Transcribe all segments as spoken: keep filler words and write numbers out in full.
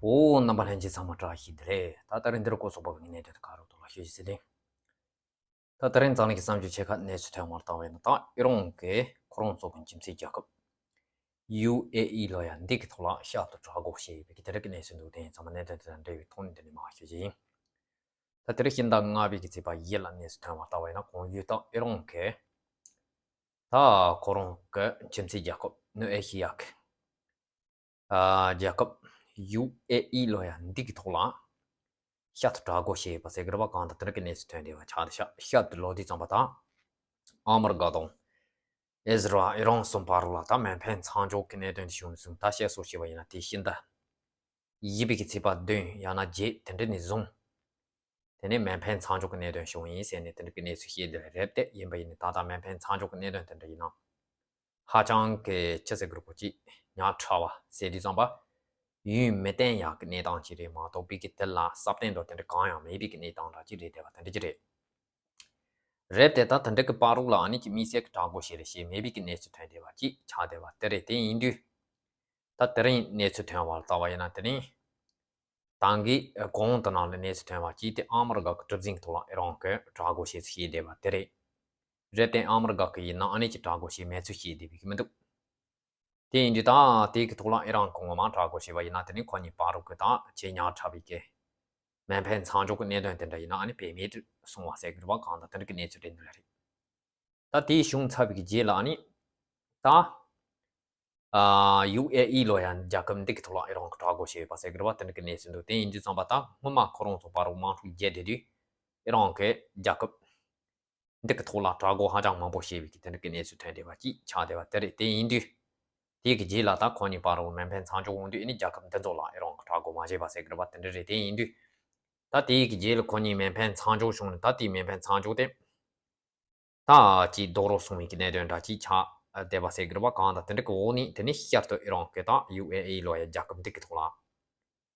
འོ། རྣམ་པ་ལྷན་རྒྱས་ཚང་མ་བཀྲ་ཤིས་བདེ་ལེགས། ད་ད་རིང་འདིར་སྐོར་ཚོགས་པ་གི་གནད་དོན་ག་རོ་ཐོག་ལ་ཤོད་ཅིག་ཟེར་ཏེ། ད་ད་རིང་འཛམ་གླིང་གི་བསམ་བརྗོད་ཆེ་ཁག་གནས་ཚུལ་ཐོན་བར་བལྟ་བས་ན། ད་ཨི་རོན་གྱིས་ཁོ་རང་ཚོ་གི་ཁྱིམ་མཚེས་རྒྱལ་ཁབ་ཡུ་ཨེ་ཨི་ལོ་ཡ་འདི་གི་ཐོག་ལ་ཤར་དུ་དྲག་རྒོལ་བྱས་ཡོད་པའི་གི་དེ་འདྲ་གི་གནས་ཚུལ་འདུག་དེ་ཡིན་ཚང་མ་གནད་དོན་དེ་དང་འབྲེལ་བའི་ཐོག་ནས་འདི་ནས་མར་ཤོད་ཅིག་ཡིན། ད་དེ་རིང་ཕྱི་ཟླ་ལྔ་པའི་གི་ཚེས་པ་བརྒྱད་ལ་གནས་ཚུལ་ཐོན་བར་བལྟ་བས་ན། གོང་ཡུལ་ད་ཨི་རོན་གྱིས་ད་ཁོ་རང་གི་ཁྱིམ་མཚེས་རྒྱལ་ཁབ་ནུབ་ཨེ་ཤི་ཡ་གི་ཨ་རྒྱལ་ཁབ་ཡུ་ཨེ་ཨི་ལོ་ཡ་འདི་གི་ཐོག་ལ་ཤར་དུ་དྲག་རྒོལ་བྱས་ཡོད་པ་ཟེར་གི་རེད་པ། གང་ལྟར་དེ་འདྲ་གི་གནས་ཚུལ་ཐོན་བསྡད་པ་ཆགས་བསྡད་ཤག་ཤར་དུ་ལོག་དུས་ཙམ་པ་ད་ཨ་མི་རི་ཀ་དང་ཨི་ཟི་རལ། ཨི་རན་གསུམ་བར་ལ་ད་མེ་འཕེན་མཚམས་འཇོག་གི་གནད་དོན་དེ་བྱུང་ནས་བཟུང་། ད་བཤད་སྲོལ་བྱས་པ་ཡིན་ན་དེ་ཕྱི་ཟླ་བཞི་པའི་གི་ཚེས་པ་བདུན་ཡང་ན་བརྒྱད་དེ་འདྲ་ནས་བཟུང་། དེ་ནས་མེ་འཕེན་མཚམས་འཇོག་གི་གནད་དོན་བྱུང་ཡིན་ཟེར་ནས་དེ་འདྲ་གི་གནས་ཚུལ་བཤད་བསྡད་རེད་དེ། ཡིན་པ་ཡིན་ནའི་ད་ལྟ་མེ་འཕེན་མཚམས་འཇོག་གི་གནད་དོན་དེ་འདྲ་ཡིན་ན་ཧ་ཅང་གི་ཅི་ཟེར་དགོས་རེད་པ། ཅིག་ཉག་ཕྲ་བ་ཟེར་དུས་ཙམ་པ་ཡུན་མི་བརྟན་ཡག་གི་གནས་སྟངས་ཅིག་རེད་མ་གཏོགས་པའི་གི་དེ་ལ་སྲ་བརྟན་དང་དེ་འདྲ་གང་ཡང་མེད་པའི་གི་གནས་སྟངས་འདྲ་ཅིག་རེད་བསྡད་པ་དེ་འདྲ་ཅིག་རེད། རེད་དེ། ད་དེ་འདྲ་གི་བར་རོགས་ལ་ཨ་ནི་ཅིག་དམིགས་བསལ་གི་དྲག་རྒོལ་བྱས་རེད་ཞེས་མེད་པའི་གི་གནས་ཚུལ་ཐོན་བསྡད་པ་ཅིག་ཆགས་བསྡད་པ་དེ་རེད། དེ་ཡིན་དུས་ད་དེ་རིང་གནས་ཚུལ་ཐོན་བར་བལྟ་བ་ཡིན་ན། དེ་རིང་ད་གིན་གོང་དུ་ནང་ལ་གནས་ཚུལ་ཐོན་བ་ཅིག་དེ་ཨ་མི་རི་ཀ་གི་གྲུ་གཟིངས་ཐོག་ལ་ཨི་རན་གྱིས་དྲག་རྒོལ་བྱས་ཚུལ་བཤད་བསྡད་པ་དེ་རེད། རེད་དེ། ཨ་མི་རི་ཀ་གི་ཡིན་ན་ཨ་ནི་ཅིག་དྲག་རྒོལ་བྱས་མེད་ཚུལ་བཤད་བསྡད་པའི་གི་མི་འདུག་དེ་ཡིན་དུས་ད་དེ་གི་ཐོག་ལ་ཨི་རན་གྱིས་ངོ་མ་དྲག་རྒོལ་བྱས་པ་ཡིན་ན། དེ་ནི་ཁོ་གཉིས་བར་རོགས་གི་ད་ཆེས་ཉག་ཕྲ་བའི་གི་མེ་འཕེན་མཚམས་འཇོག་གི་གནད་དོན་དེ་འདྲ་ཡིན་ན་ཨ་ནི་བེད་མེད་དུ་སོང་བ་ཟེར་གི་རེད་པ། གང་ལྟར་དེ་འདྲ་གི་གནས་ཚུལ་རེད་འདི་ལ་རེད། ད་དེ་བྱུང་ཚར་བའི་གི་རྗེས་ལ་ཨ་ནི་ད་ཨ་ཡུ་ཨེ་ཨི་ལོ་ཡ་རྒྱལ་ཁབ་འདི་གི་ཐོག་ལ་ཨི་རན་གྱིས་དྲག་རྒོལ་བྱས་ཡོད་པ་ཟེར་གི་རེད་པ། དེ་འདྲ་གི་གནས་ཚུལ་འདུག་དེ་ཡིན་དུས་ཙམ་པ་ད་སྔོན་མ་ཁོ་རང་ཚོ་བར་རོགས་དམག་འཁྲུག་བརྒྱབ་བསྡད་དུས་ཨི་རན་གྱིས་རྒྱལ་ཁབ་འདི་གི་ཐོག་ལ་དྲག་རྒོལ་ཧ་ཅང་མང་པོ་བྱས་པའི་གི་དེ་འདྲ་གི་གནས་ཚུལ་ཐོན་བསྡད་པ་ཅིག་ཆགས་བསྡད་པ་དེ་རེད། དེ་ཡིན་དུས་དེ་གི་རྗེས་ལ་ད་ཁོ་གཉིས་བར་རོགས་མེ་འཕེན་མཚམས་འཇོག་འོང་དུས་ཨ་ནི་རྒྱལ་ཁབ་འདི་ཚོ་ལ་ཨི་རན་གྱིས་དྲག་རྒོལ་མ་བྱས་པ་ཟེར་གི་རེད་པ། དེ་འདྲ་རེད། དེ་ཡིན་དུས་ད་དེ་གི་རྗེས་ལ་ཁོ་གཉིས་མེ་འཕེན་མཚམས་འཇོག་བྱུང་ནས། ད་དེའི་མེ་འཕེན་མཚམས་འཇོག་དེ་ད་ཅིག་རྡོག་རོལ་སོང་བའི་གི་གནད་དོན་འདྲ་ཅིག་ཆགས་བསྡད་པ་ཟེར་གི་རེད་པ། གང་ལྟར་དེ་འདྲ་གི་འོག་ནས་དེ་ནས་ཤར་དུ་ཨི་རན་གྱིས་ད་ཡུ་ཨེ་ཨི་ལོ་ཡ་རྒྱལ་ཁབ་འདི་གི་ཐོག་ལ་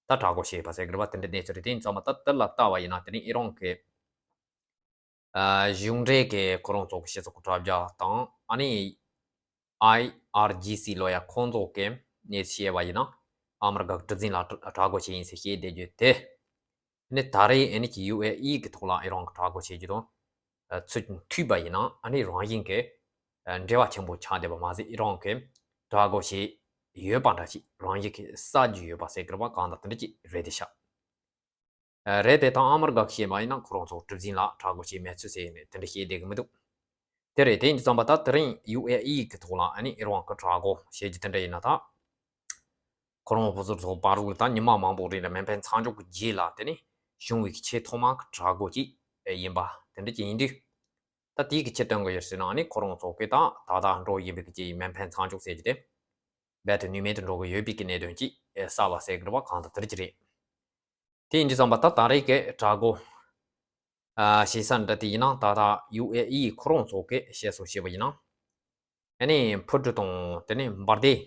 ད་དྲག་རྒོལ་བྱས་པ་ཟེར་གི་རེད་པ། དེ་འདྲ་གནས་ཚུལ་རེད། དེ་ཡིན་ཙང་མ་ད་དེ་ལ་ལྟ་བ་ཡིན་ན་དེ་ནས་ཨི་རན་གྱིས་ཨ་གཞུང་འབྲེལ་གྱི་ཁོ་རང་ཚོ་གི་སྤྱི་ཚོགས་དྲ་རྒྱ་དང་ཨ་ནི་ཨའི་ཨར་ཇི་སི་ལོ་ཡ་ཁོང་ཚོ་གི་གནས་ཚུལ་བཤད་པ་ཡིན་ན། ཨ་མི་རི་ཀ་གི་གྲུ་གཟིངས་ལ་དྲག་རྒོལ་བྱས་ཡིན་ཟེར་བཤད་བསྡད་རྒྱུ་དེ། ཨ་ནི་ད་རེས་ཨ་ནི་ཅིག་ཡུ་ཨེ་ཨི་གི་ཐོག་ལ་ཨི་རན་གྱིས་དྲག་རྒོལ་བྱེད་རྒྱུ་དང་ཚུར་མཐུད་པ་ཡིན་ན་ཨ་ནི་རང་བཞིན་གྱི་འབྲེལ་བ་ཆེན་པོ་ཆགས་བསྡད་པ་མ་ཟད། ཨི་རན་གྱིས་དྲག་རྒོལ་བྱས་ཡོད་པ་འདྲ་ཅིག་རང་བཞིན་གྱིས་གསལ་རྒྱུ་ཡོད་པ་ཟེར་གི་རེད་པ། གང་ལྟར་དེ་འདྲ་ཅིག་རེད་དེ་ཤག་ཨ་རེད་དེ། ད་ཨ་མི་རི་ཀ་གིས་བཤད་པ་ཡིན་ན་ཁོ་རང་ཚོ་གྲུ་གཟིངས་ལ་དྲག་རྒོལ་བྱས་མེད་ཚུལ་ཟེར་ནས་དེ་འདྲ་བཤད་བསྡད་གི་མི་འདུག་དེ་རེད། དེ་ཡིན་དུས་ཙམ་པ་ད་དེ་རིང་ཡུ་ཨེ་ཨི་གི་ཐོག་ལ་ཨ་ནི་ཨི་རན་གྱིས་དྲག་རྒོལ་བྱེད་རྒྱུ་དེ་འདྲ་ཡིན་ན། ད་ཁོ་རང་བུ་ཟུར་ཚོ་བར་རོགས་ད་ཉི་མ་མང་པོ་རིང་ལ་མེ་འཕེན་མཚམས་འཇོག་གི་རྗེས་ལ་དེ་ནས་བྱུང་བའི་གི་ཆེས་ཐོག་མ་གི་དྲག་རྒོལ་ཅིག་ཡིན་པ་དེ་འདྲ་ཅིག་ཡིན་དུས། ད་དེའི་གི་ཕྱིར་སྟོན་གི་ཡོད་ཟེར་ན། ཨ་ནི་ཁོ་རང་ཚོ་གི་ད་ད་ལྟ་འགྲོ་བཞིན་པའི་གི་ཅིག་མེ་འཕེན་མཚམས་འཇོག་ཟེར་རྒྱུ་དེ་རྦད་དེ་ནུས་མེད་དུ་འགྲོ་གི་ཡོད་པའི་གི་གནད་དོན་ཅིག་གསལ་བ་ཟེར་གི་རེད་པ། གང་ལྟར་དེ་འདྲ་ཅིག་རེད། དེ་ཡིན་དུས་ཙམ་པ་ད་ད་རེས་ཀྱི་དྲག་རྒོལ་ཨ་བྱེད་ས་འདྲ་དེ་ཡིན་ན། ད་ལྟ་ཡུ་ཨེ་ཨི་ཁོ་རང་ཚོ་གིས་བཤད་སྲོལ་བྱས་པ་ཡིན་ན། ཨ་ནི་འཕུར་གྲུ་དང་དེ་ནས་འབར་མདེལ་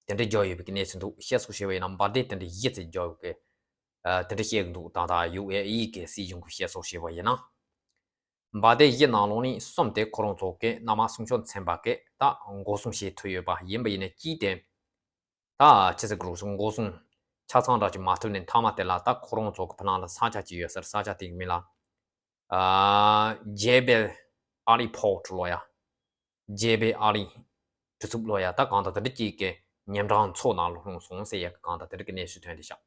དེ་འདྲ་བརྒྱབ་ཡོད་པའི་གནས་ཚུལ་འདུག་བཤད་སྲོལ་བྱས་པ་ཡིན་ན་འབར་མདེལ་དེ་འདྲ་བཞི་ཙམ་བརྒྱབ་ཡོད་གི་ཨ་དེ་འདྲ་བཤད་གི་འདུག་ད་ལྟ་ཡུ་ཨེ་ཨི་གི་སྲིད་གཞུང་གིས་བཤད་སྲོལ་བྱས་པ་ཡིན་ན། འབར་མདེལ་བཞི་ནང་ལོགས་ནས་གསུམ་དེ་ཁོ་རང་ཚོ་གིས་གནམ་དམག་སྲུང་སྐྱོབ་ཚན་པ་གིས་ད་འགོག་སྲུང་བྱེད་ཐུབ་ཡོད་པ་ཡིན་པ་ཡིན་ན། གཅིག་དེ་ད་ཅི་ཟེར་དགོས་རེད། འགོག་སྲུང་ཆ་ཚང་འདྲ་ཅིག་མ་ཐུབ་ནས་མཐའ་མ་དེ་ལ་ད་ཁོ་རང་ཚོ་གི་ཕ་ནང་ལ་ས་ཆ་ཅིག་ཡོད་ས་རེད། ས་ཆ་དེ་གི་མིང་ལ་ཨ་ཇེ་བེལ་ཨ་ལི་ཕོར་ཊི་ལོ་ཡ། ཇེ་བེལ་ཨ་ལི་གྲུ་ཚུགས་ལོ་ཡ། ད་གང་ལྟར་དེ་འདྲ་ཅིག་གི་ཉིན་གྲངས་ཚོ་ནང་ལ་ལྷུང་སོང་ཟེར་ཡ་གི་གང་ལྟར་དེ་འདྲ་གི་གནས་ཚུལ་ཐོན་བསྡད་ཤག་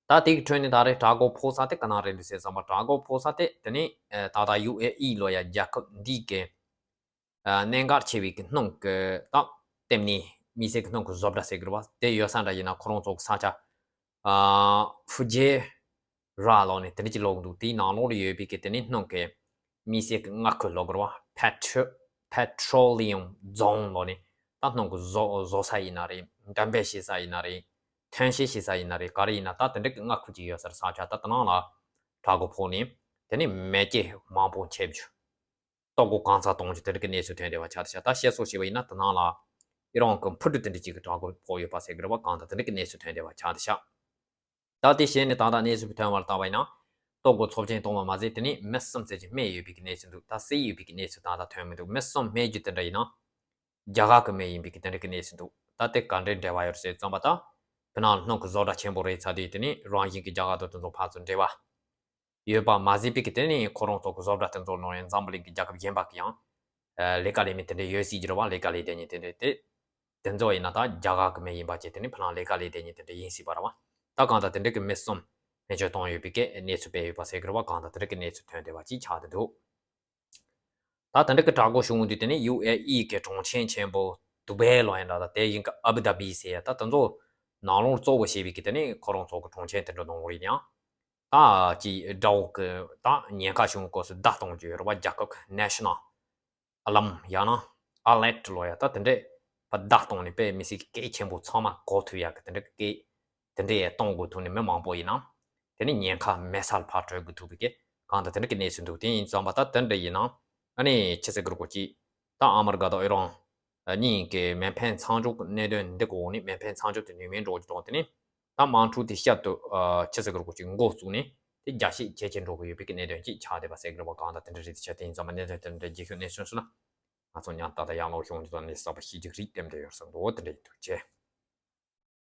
ད་དེ་གི་ཁྲོད་ནས་ད་རེས་དྲག་རྒོལ་ཕོག་ས་དེ་ག་ན་རེད་འདུག་ཟེར་ཙམ་པ། དྲག་རྒོལ་ཕོག་ས་དེ་དེ་ནི་ཨ་ད་ལྟ་ཡུ་ཨེ་ཨི་ལོ་ཡ་རྒྱལ་ཁབ་འདི་གི་ཨ་གནད་འགག་ཆེ་བའི་གི་སྣུམ་གི་ད་ལྟེམ་ནི་མི་སེར་གི་སྣུམ་གི་བཟོ་གྲྭ་ཟེར་གི་རེད་པ། དེ་ཡོད་ས་འདྲ་ཡིན་ན་ཁོ་རང་ཚོ་གི་ས་ཆ་ཨ་ཧྥུ་ཇེ་ར་ལོ་ནས་དེ་འདྲ་ཅིག་ལོག་འདུག་དེའི་ནང་ལོགས་ལ་ཡོད་པའི་གི་དེ་ནི་སྣུམ་གི་མི་སེར་གི་མངའ་ཁུལ་ལོག་གི་རེད་པ། Petro- Petroleum Zone ལོ་ནས་ད་སྣུམ་གི་བཟོ་བཟོ་ས་ཡིན་ན་རེད། འགྲེམས་སྤེལ་བྱེད་ས་ཡིན་ན་རེད། ཐོན་སྐྱེད་བྱེད་ས་ཡིན་ན་རེད། ག་རེ་ཡིན་ན་ད་དེ་འདྲ་གི་མངའ་ཁུལ་ཅིག་ཡོད་ས་རེད། ས་ཆ་ད་དེ་ནང་ལ་དྲག་རྒོལ་ཕོག་ནས་དེ་ནི་མེ་ལྕེ་མང་པོ་མཆེད་རྒྱུ། ལྟོ་གོས་གང་ཚང་གཏོང་རྒྱུ་དེ་འདྲ་གི་གནས་ཚུལ་ཐོན་བསྡད་པ་ཆགས་བསྡད་ཤག་ད་བཤད་སྲོལ་བྱས་པ་ཡིན་ན་དེ་ནང་ལ་ཨི་རན་གྱི་འཕུར་གྲུ་དེ་འདྲ་ཅིག་གི་དྲག་རྒོལ་ཕོག་ཡོད་པ་ཟེར་གི་རེད་པ། གང་ལྟར་དེ་འདྲ་གི་གནས་ཚུལ་ཐོན་བསྡད་པ་ཆགས་བསྡད་ཤག་ད་དེ་གཞན་ནས་ད་ལྟ་གནས་ཚུལ་ཐོན་བར་བལྟས་པ་ཡིན་ན། ལྟོ་གོས་ཚབས་ཆེན་གཏོང་བ་མ་ཟད་དེ་ནས་མི་གསུམ་ཙམ་ཅིག་རྨས་ཡོད་པའི་གི་གནས་ཚུལ་འདུག་ད་བསད་ཡོད་པའི་གི་གནས་ཚུལ་ད་ལྟ་ཐོན་མི་འདུག་མི་གསུམ་རྨས་རྒྱུ་དེ་འདྲ་ཡིན་ན་རྒྱ་གར་གི་མི་ཡིན་པའི་གི་དེ་འདྲ་གི་གནས་ཚུལ་འདུག་ད་དེ་ག་འདྲའི་འབྲེལ་བ་ཡོད་རེད་ཟེར་ཙམ་པ་ད། ཕི་ནང་སྣུམ་གྱི་བཟོ་གྲྭ་ཆེན་པོ་རེད་ཚར་དུས་དེ་ནི་རང་བཞིན་གྱི་རྒྱ་གར་དང་དེ་ཚོ་ཕར་ཚུར་འབྲེལ་བ་ཡོད་པ་མ་ཟད་པའི་གི་དེ་ནི་ཁོ་རང་ཚོ་གི་བཟོ་གྲྭ་དེ་ཚོ་ནང་ཡང་འཛམ་བུ་གླིང་གི་རྒྱལ་ཁབ་གཞན་པ་གི་ཡང་ལས་ཀ་ལས་མི་དེ་འདྲ་ཡོད་སྲིད་ཀྱི་རེད་བ། ལས་ཀ་ལས་བསྡད་མཁན་དེ་འདྲ་དེ་དེ་ཚོ་ཡིན་ན་ད་རྒྱ་གར་གི་མི་ཡིན་པ་བྱས་དེ་ནི་ཕི་ནང་ལས་ཀ་ལས་བསྡད་མཁན་དེ་འདྲ་ཡིན་སྲིད་པ་རེད་བ། ད་གང་ལྟར་དེ་འདྲ་གི་མི་གསུམ་བེད་སྤྱོད་བཏང་ཡོད་པའི་གི་གནས་ཚུལ་སྤེལ་ཡོད་པ་ཟེར་གི་རེད་བ། གང་ལྟར་དེ་འདྲ་གི་གནས་ཚུལ་ཐོན་བསྡད་པ་ཅིག་ཆགས་བསྡད་འདུག་ད་དེ་འདྲ་གི་དྲག་པོ་བྱུང་དུས་དེ་ནི་ཡུ་ཨེ་ཨི་གི་གྲོང་ཁྱེར་ཆེན་པོ་དུ་བྷེ་ལོ་ཡིན་འདྲ། ད་དེ་ཡིན་གི་ཨ་བུ་དྷ་བི་ཟེར་ཡ་ད་དེ་ཚོ་ནང་ལོགས་གཙོ་བོ་བྱས་པའི་གི་དེ་ནི་ཁོ་རང་ཚོ་གི་གྲོང་ཁྱེར་དེ་འདྲ་ནང་ལོགས་ཡིན་ཡང་ད་ཅིག་དགྲ་བོ་གི་ད་ཉེན་ཁ་བྱུང་སྐབས་སུ་བརྡ་གཏོང་རྒྱུ་ཡོད་རེད་བ། རྒྱལ་ཁབ་གི་ནེ་ཤ་ནལ་ཨ་ལམ་ཡང་ན་ཨ་ལེར་ཊི་ལོ་ཡ་ད་དེ་འདྲས་ཕར་བརྡ་གཏོང་ནས་དཔེ་མི་སྲིད་གི་སྐད་ཆེན་པོ་ཚང་མ་གོ་ཐུབ་ཡ་གི་དེ་འདྲས་གི་སྐད་དེ་འདྲས་གཏོང་དགོས་ཐུག་ནས་མི་མང་པོ་ཡིན་ན་དེ་ནི་ཉེན་ཁ་མེད་སར་ཕར་གྲོལ་དགོས་ཐུག་པའི་གི་གང་ལྟར་དེ་འདྲ་གི་གནས་ཚུལ་འདུག་དེ་ཡིན་ཙང་པ་ད་དེ་འདྲ་ཡིན་ན་ཨ་ནི་ཆི་ཟེར་དགོས་རེད་གོ་ཅི། ད་ཨ་མི་རི་ཀ་དང་ཨི་རན་གཉིས་ཀྱི་མེ་འཕེན་མཚམས་འཇོག་གི་གནད་དོན་འདི་གི་འོག་ནས་མེ་འཕེན་མཚམས་འཇོག་དེ་ནུས་མེད་འགྲོ་གི་དང་དེ་ནི་ད་དམག་འཁྲུག་དེ་བསྐྱར་དུ་ཆི་ཟེར་དགོས་རེད་གོ་ཅི་འགོ་བཙུགས་ནས་དེ་རྒྱ་ཞེད་ཇེ་ཆེ་འགྲོ་གི་ཡོད་པའི་གི་གནད་དོན་ཅིག་ཆགས་བསྡད་པ་ཟེར་གི་རེད་བ། གང་ལྟར་དེ་འདྲ་རེད། དེ་ཆ་དེ་ཡིན་ཙང་མ་གནད་དོན་དེ་འདྲ་རྒྱས་ཤོས་གནས་ཚུལ་སོང་ན་ང་ཚོ་ཉམས་ཏག་ཏག་ཡང་ལོག་ཤོང་དུས་ད་ནས་གསར་པ་ཤེས་རྒྱུ་རིགས་ལྟེམ་དེ་ཡོད་བསམ་འདུག་དེ་འདྲ་ཡིན་འདུག་ཅེས།